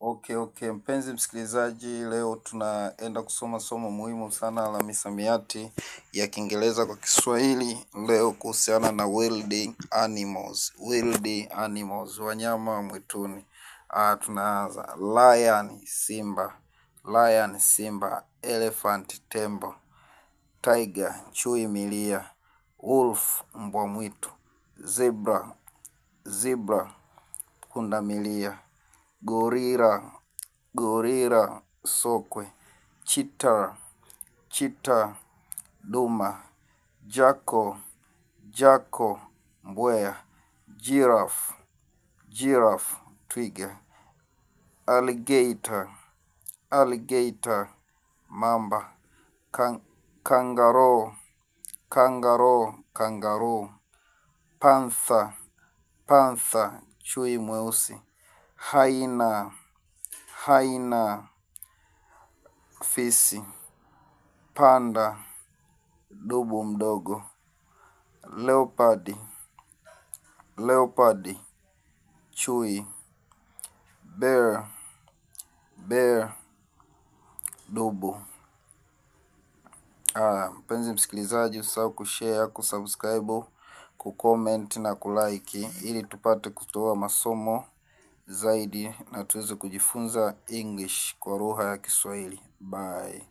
Okay. Mpenzi msikilizaji, leo tunaenda kusoma somo muhimu sana la misamiati ya Kiingereza kwa Kiswahili leo kuhusiana na wild animals. Wild animals, wanyama wa mwituni. Tunaanza lion, simba, lion, simba, elephant, tembo, tiger, chui milia, wolf, mbwa mwitu, zebra, zebra, pundamilia, gorila, gorila, sokwe, cheetah, cheetah, duma, jackal, jackal, mbweha, giraffe, giraffe, twiga, alligator, alligator, mamba, kangaroo, kangaroo, kangaroo, panther, panther, chui mweusi, hyena, hyena, fisi, panda, dubu mdogo, leopard, leopard, chui, bear, bear, dubu. Mpenzi msikilizaji, usisahau kushare, kusubscribe, kucomment na kulike ili tupate kutoa masomo zaidi na tuweze kujifunza English kwa lugha ya Kiswahili. Bye.